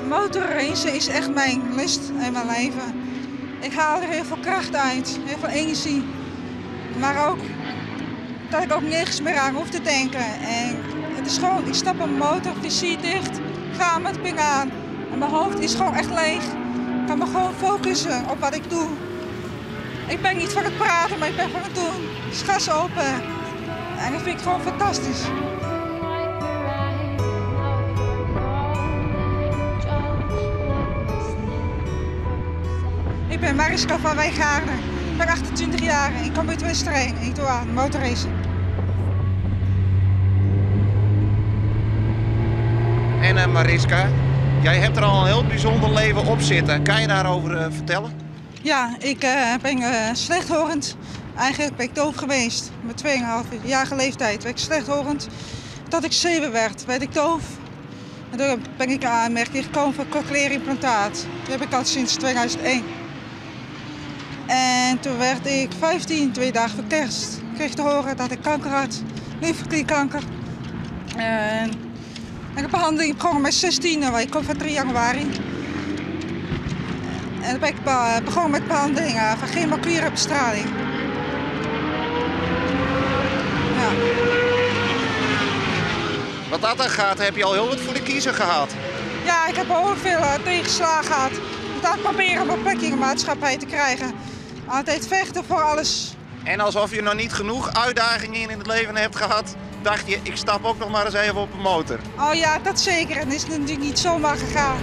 Motorracen is echt mijn lust in mijn leven. Ik haal er heel veel kracht uit, heel veel energie. Maar ook dat ik ook nergens meer aan hoef te denken. En het is gewoon, ik stap een motor, vizier dicht, ga met ping aan. En mijn hoofd is gewoon echt leeg. Ik kan me gewoon focussen op wat ik doe. Ik ben niet van het praten, maar ik ben van het doen. Dus gas open. En dat vind ik gewoon fantastisch. Ik ben Mariska van Wijngaarden. Ik ben 28 jaar en ik kom uit Westereen. Ik doe aan motorracen. En Mariska, jij hebt er al een heel bijzonder leven op zitten. Kan je daarover vertellen? Ja, ik ben slechthorend. Eigenlijk ben ik doof geweest. Met 2,5-jarige leeftijd werd ik slechthorend. Tot ik 7 werd, werd ik doof. En toen ben ik aan aanmerking gekomen voor cochleair implantaat. Die heb ik al sinds 2001. En toen werd ik 15, 2 dagen voor kerst. Ik kreeg te horen dat ik kanker had, lymfeklierkanker. En ik heb behandeling begonnen met 16, want ik kom van 3 januari. En toen ben ik begonnen met behandeling van chemoklierenbestraling. Ja. Wat dat dan gaat, heb je al heel wat voor de kiezer gehad. Ja, ik heb al heel veel tegenslagen gehad. Ik had proberen om een plekje in de maatschappij te krijgen. Altijd vechten voor alles. En alsof je nog niet genoeg uitdagingen in het leven hebt gehad, dacht je, ik stap ook nog maar eens even op een motor. Oh ja, dat zeker. En dat is natuurlijk niet zomaar gegaan.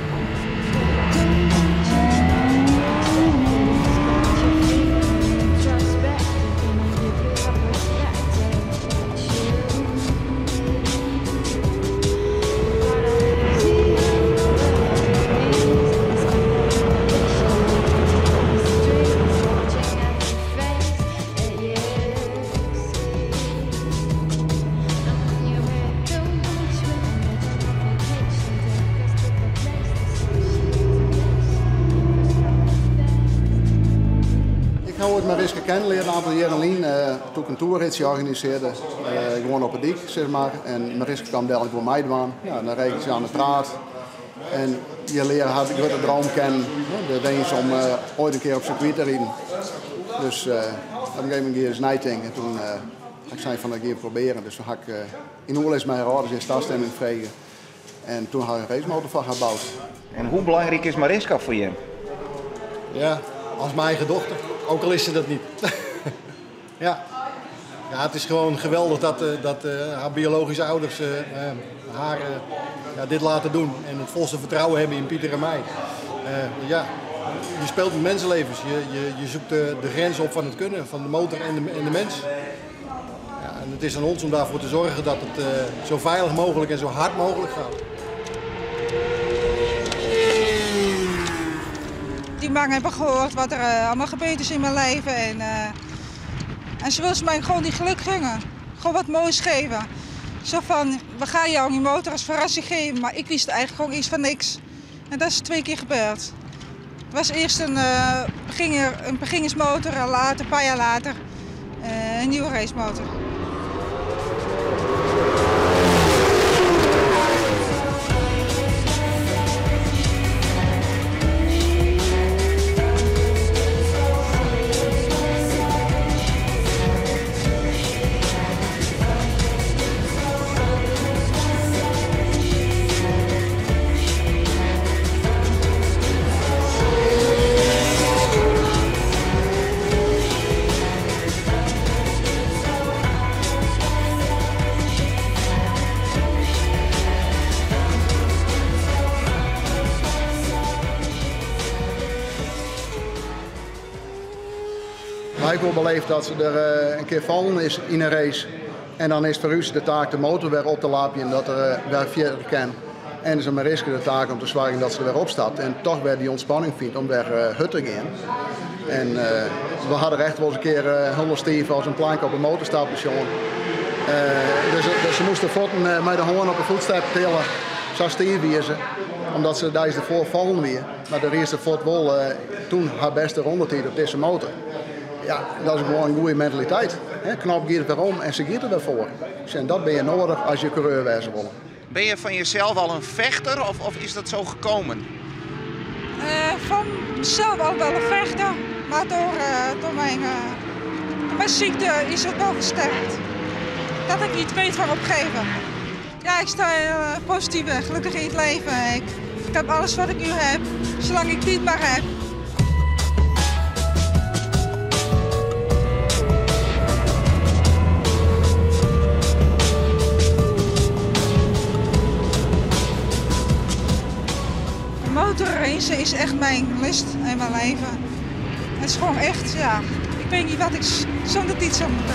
Ik heb ooit Mariska kennen een aantal jaren geleden, toen ik een toerritje organiseerde, gewoon op het dik. En Mariska kwam dadelijk voor mij doen. Ja, dan reed ik ze aan de praat. En je leert haar de grote droom kennen, hè, de wens om ooit een keer op circuit te rijden. Dus op een gegeven moment ging het nijting en toen had ik zei van dat ik hier proberen. Dus toen had ik in oorlog met haar ouders in staatsstemming gekregen. En toen had ik een racemotor van haar gebouwd. En hoe belangrijk is Mariska voor je? Ja, als mijn eigen dochter. Ook al is ze dat niet. Ja. Ja, het is gewoon geweldig dat haar biologische ouders haar dit laten doen. En het volste vertrouwen hebben in Pieter en mij. Ja, je speelt met mensenlevens. Je zoekt de grens op van het kunnen, van de motor en de mens. Ja, en het is aan ons om daarvoor te zorgen dat het zo veilig mogelijk en zo hard mogelijk gaat. Die mannen hebben gehoord wat er allemaal gebeurd is in mijn leven. En ze wil ze mij gewoon die geluk gunnen. Gewoon wat moois geven. Zo van, we gaan jou die motor als verrassing geven. Maar ik wist eigenlijk gewoon iets van niks. En dat is 2 keer gebeurd. Het was eerst een beginnersmotor en later, een paar jaar later, een nieuwe racemotor. Maar ik wil beleefd dat ze er een keer vallen is in een race. En dan is voor u de taak de motor weer op te lapen en dat er weer verder kan. En is Mariska de taak om te zorgen dat ze er weer op stapt. En toch weer die ontspanning vindt om weer hut te gaan. En we hadden echt wel eens een keer heel stief als een plank op een motorstapje, jongen. Dus ze moesten voeten met de hoorn op de voetstap tillen. Zo stief wie ze. Omdat ze daar ervoor vallen weer. Maar de eerste voet wel toen haar beste rondetijd op deze motor. Ja, dat is gewoon een goede mentaliteit. Hè? Knop gaat er weer om en ze gaat er weer voor. En dat ben je nodig als je coureur wezen wil. Ben je van jezelf al een vechter of, of is dat zo gekomen? Uh, van mezelf al wel een vechter, maar door, uh, door, mijn, uh, door mijn ziekte is het wel versterkt. Dat ik niet weet van opgeven. Ja, ik sta heel positief en gelukkig in het leven. Ik, ik heb alles wat ik nu heb, zolang ik dit maar heb. Motorracen is echt mijn lust en mijn leven. Het is gewoon echt, ja, ik weet niet wat ik zonder dit zou moeten.